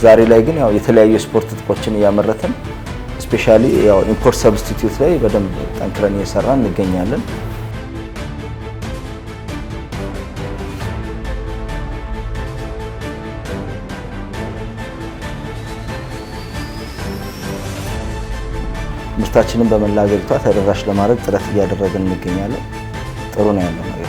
ዛሬ ላይ ግን ያው የተለያዩ የስፖርት ትጥቆችን እያመረትን specially ያው import substitute ላይ በደንብ ጠንክረን እየሰራን እንገኛለን። ምርታችንን በመላ ሀገሪቷ ተደራሽ ለማድረግ ጥረት እያደረግን እንገኛለን። ጥሩ ነው ያለው ነገር።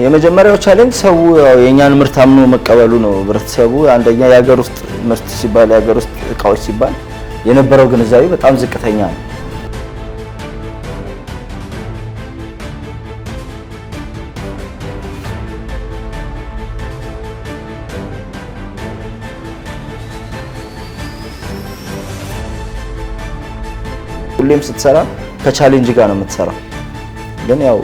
የመጀመሪያው challenge ሰው የእኛን ምርት አምኖ መቀበሉ ነው። ህብረተሰቡ አንደኛ የሀገር ውስጥ ምርት ሲባል፣ የሀገር ውስጥ እቃዎች ሲባል የነበረው ግንዛቤ በጣም ዝቅተኛ ነው። ሁሌም ስትሰራ ከ challenge ጋር ነው የምትሰራው። ግን ያው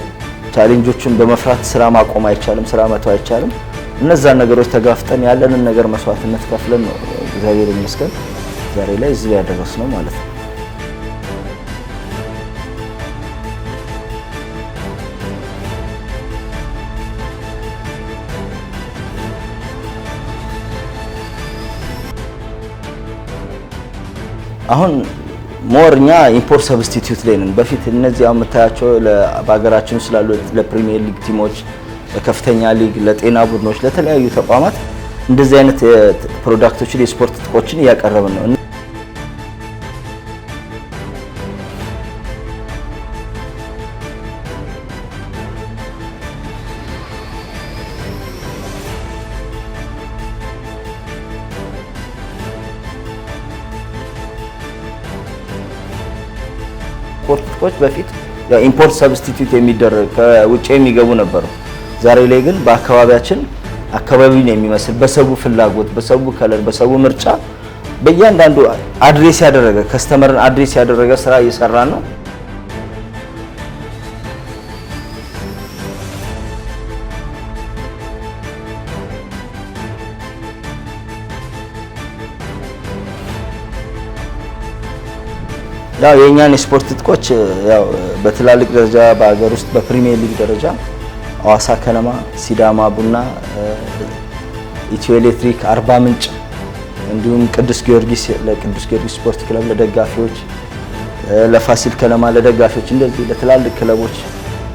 challenge ኦቹን በመፍራት ስራ ማቆም አይቻልም፣ ስራ መተው አይቻልም። እነዛን ነገሮች ተጋፍጠን ያለንን ነገር መስዋዕትነት ከፍለን ነው እግዚአብሔር ይመስገን ዛሬ ላይ እዚህ ያደረስነው ማለት ነው። አሁን more እኛ import substitute ላይ ነን። በፊት እነዚህ አሁን የምታያቸው በሀገራችን ስላሉ ለፕሪሚየር ሊግ team ኦች፣ ለከፍተኛ ሊግ፣ ለጤና ቡድኖች፣ ለተለያዩ ተቋማት እንደዚህ አይነት product ኦችን የስፖርት ትጥቆችን እያቀረብን ነው። ስፖርት ትጥቆች በፊት import substitute የሚደረግ ከውጭ የሚገቡ ነበሩ። ዛሬ ላይ ግን በአካባቢያችን አካባቢውን የሚመስል በሰው ፍላጎት፣ በሰው color፣ በሰው ምርጫ በእያንዳንዱ address ያደረገ customer ን address ያደረገ ስራ እየሰራ ነው። ያው የእኛን የስፖርት ትጥቆች ያው በትላልቅ ደረጃ በሀገር ውስጥ በፕሪሚየር ሊግ ደረጃ ሐዋሳ ከነማ፣ ሲዳማ ቡና፣ ኢትዮ ኤሌክትሪክ፣ አርባ ምንጭ እንዲሁም ቅዱስ ጊዮርጊስ ለቅዱስ ጊዮርጊስ ስፖርት ክለብ ለደጋፊዎች፣ ለፋሲል ከነማ ለደጋፊዎች እንደዚህ ለትላልቅ ክለቦች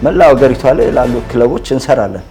መላው ሀገሪቷ ላይ ላሉ ክለቦች እንሰራለን።